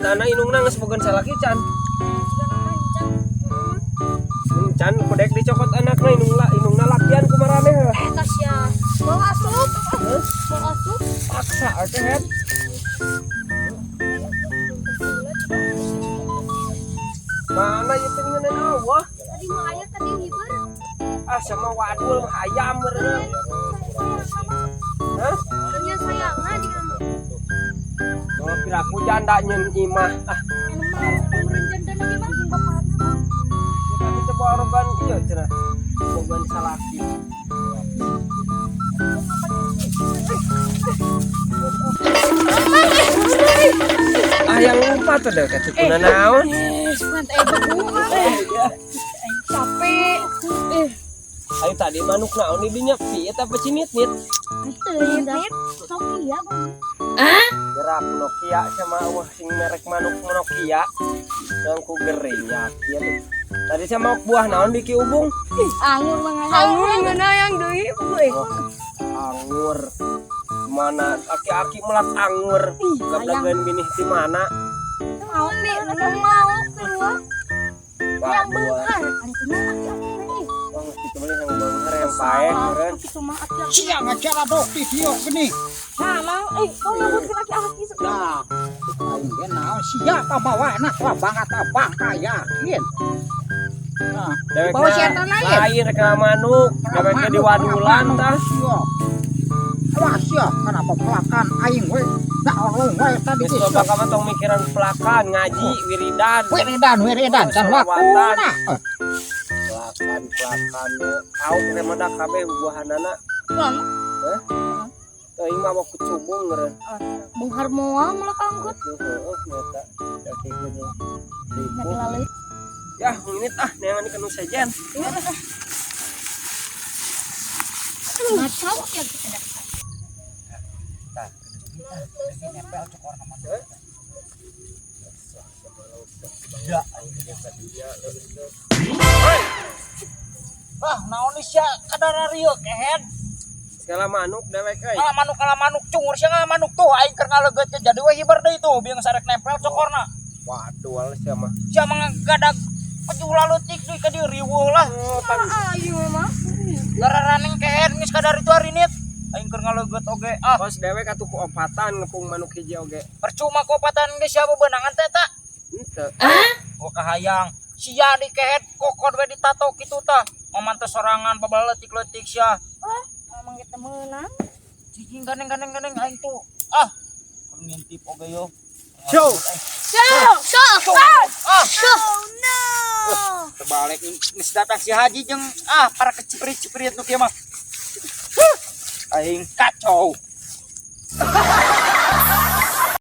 Tanah indungna geus boga salaki can. Jika nama encan. Can kudek dicokot anakna, indungna indungna lakian ku maraneh heuh. Eh, tas ya. Mau asup. Heuh? Mau asup. Paksa teh het. Mana ieu teh ngeunaan eueuh. Tadi mah aya, tadi hiber. Ah, sama wadul mah hayam meureun. Hah? Ternyata sayangna jika mah. Oh, piraku janda nyeun imah. Ah, Anu mah meureun janda lagi mah jeung bapana mah. tadi teh barogan ieu cenah. Bogan salaki. Ah, yang lupa tuh deh kata kuna naon. Eh, sugan teh begung. Capek. Eh, Ayo tadi manuk naon di dinya pi eta apa cinit nit. nit. Nokia, Bang. Gerak Nokia sama wah sing merek manuk Nokia. Yang ku gering yakin. Tadi sama buah naon di Ki Ubung? Anggur mah. Anggur mana yang deui, euy. Oh, anggur. Mana aki-aki melak anggur. Gablagan binih di mana? Mau nih, mau keluar. Yang Wah, beunghar. Ari aki-aki teh. Wah, gitu mah yang beunghar yang paeh meureun. Kitu mah aki-aki. Sia ngacara dok di dieu geuning. Nah, Mang, eh, kau nyebutkeun aki-aki. Nah, aing ge naon sia pamawana banget abang ka yakin. Nah, Dewek bawa si eta lain. Lain rek manuk, dewekna di wadulan tah. Sia. Awas sia, kenapa pelakan aing we? Nah, olong we tadi Geus loba ka mah tong mikiran pelakan, ngaji, wiridan. Wiridan, wiridan can waktuna. Eh, Pelakan, pelakan. Tahu teh mah da kabeh buahanana. Mana? Teuing mah kucubung meureun. Beunghar moal melak anggur. Tuh heueuh nyata. Kaki gede. Nak laleuit. Ya, ini ah neangan ikan sejen. Ngacau ya kita dah. Nempel cokor nama. Ya, Ah, naon sia kadara rieu kehed. Segala manuk dewek euy. Ngalah manuk, ngalah manuk cungur sia, ngalah manuk tuh aing keur ngaleget jadi we hiber deui tuh biang sarek nempel cokorna. Waduh, sia mah. Sia mah gadag pejulah leutik deui ka dieu riweuh lah. Oh, tang Ayo mah. Gararaneng kehed geus kadar itu hari nit. Aing keur ngaleget oge ah. Kos dewek atuh ku opatan ngepung manuk hiji oge. Percuma kopatan geus sia bebenangan teh ta. Henteu. Oh kahayang sia di kehed kokod we ditato kitu tah. Moman teh sorangan babal leutik-leutik sia. Ah, emang kita menang. Cicing gandeng gandeng gandeng aing tuh. Ah. Keur ngintip oge yo. Show. Show. Show. Ah. Oh no. Terbalik geus datang si Haji jeung ah para keciprit-ciprit nu kieu mah. Huh. Aing kacau.